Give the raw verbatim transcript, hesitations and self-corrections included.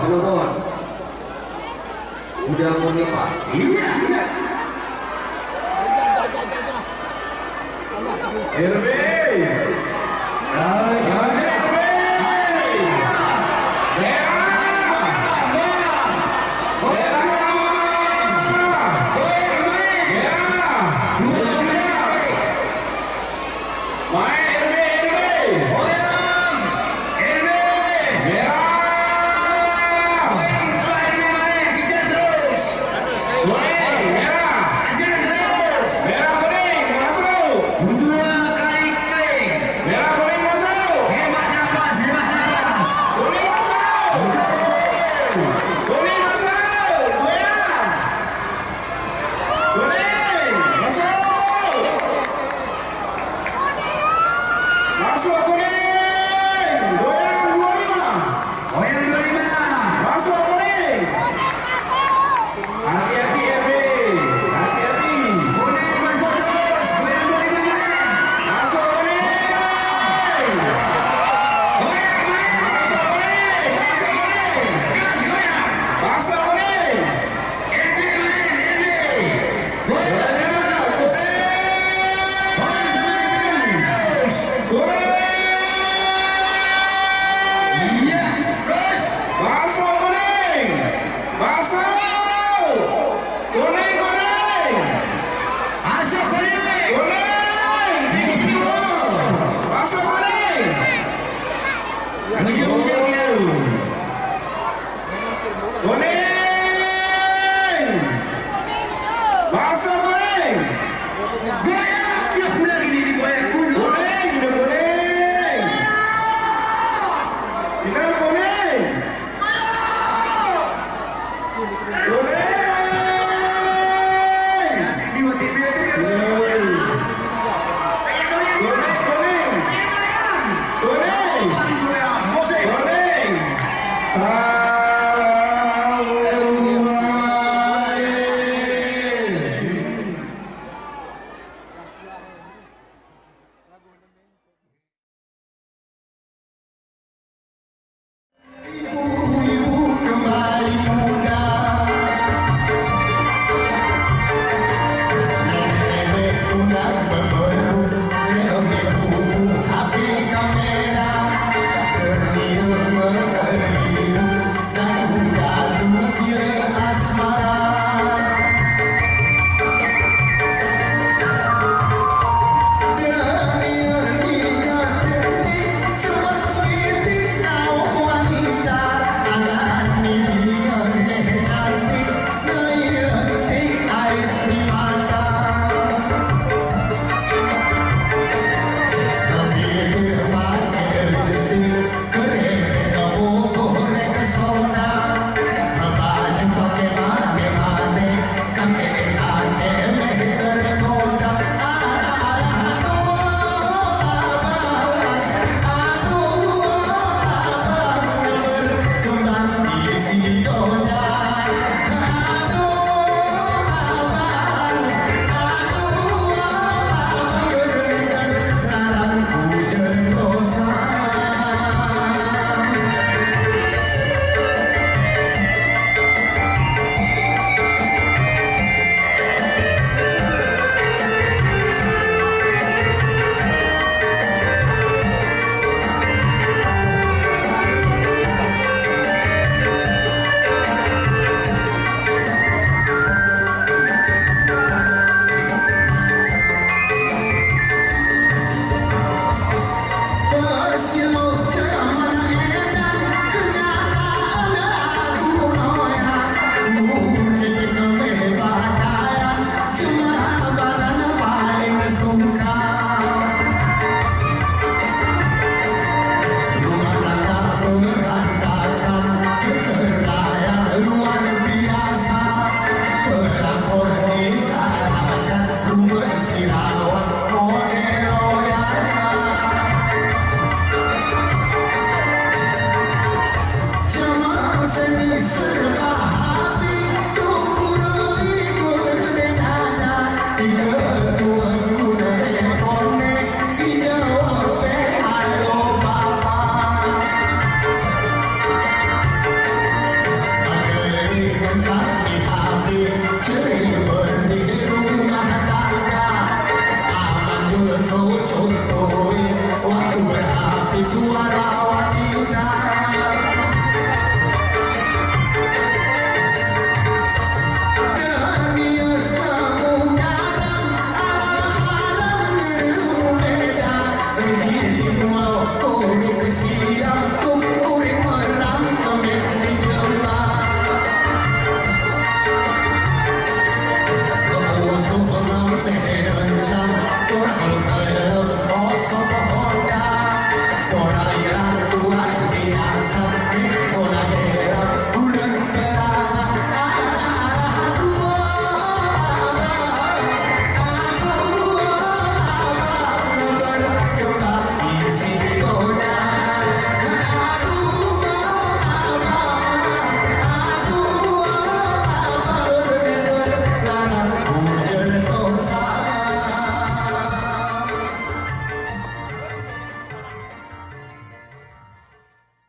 Nonton. Udah mau lepas. Iya, iya. R B. Merah. Merah. Merah. Main, R B, R B. Goyang, R B. Merah. Goyang, R B, main. Kejar terus. Kuning, merah. Kejar terus. Merah, kuning, masuk. Dua kali kuning. Merah, kuning, masuk. Hemat nafas, hemat nafas. Kuning, masuk. Kuning, masuk. Goyang. Kuning, masuk. Masuk kuning. Goyang dua lima. Goyang dua lima. Masuk kuning. Hati-hati, R B. Hati-hati. Kuning masuk terus. Goyang dua lima, main. Masuk kuning. Goyang, main. Masuk kuning. Masuk kuning. Gas, goyang. Masuk kuning. Masuk kuning! Masuk! Kuning, kuning! Masuk kuning! Kuning! Masuk kuning! Kuning! Masuk kuning! Goyang! Dia pula gini digoyang dulu. Kuning, dia kuning! Kita kuning! Kuning!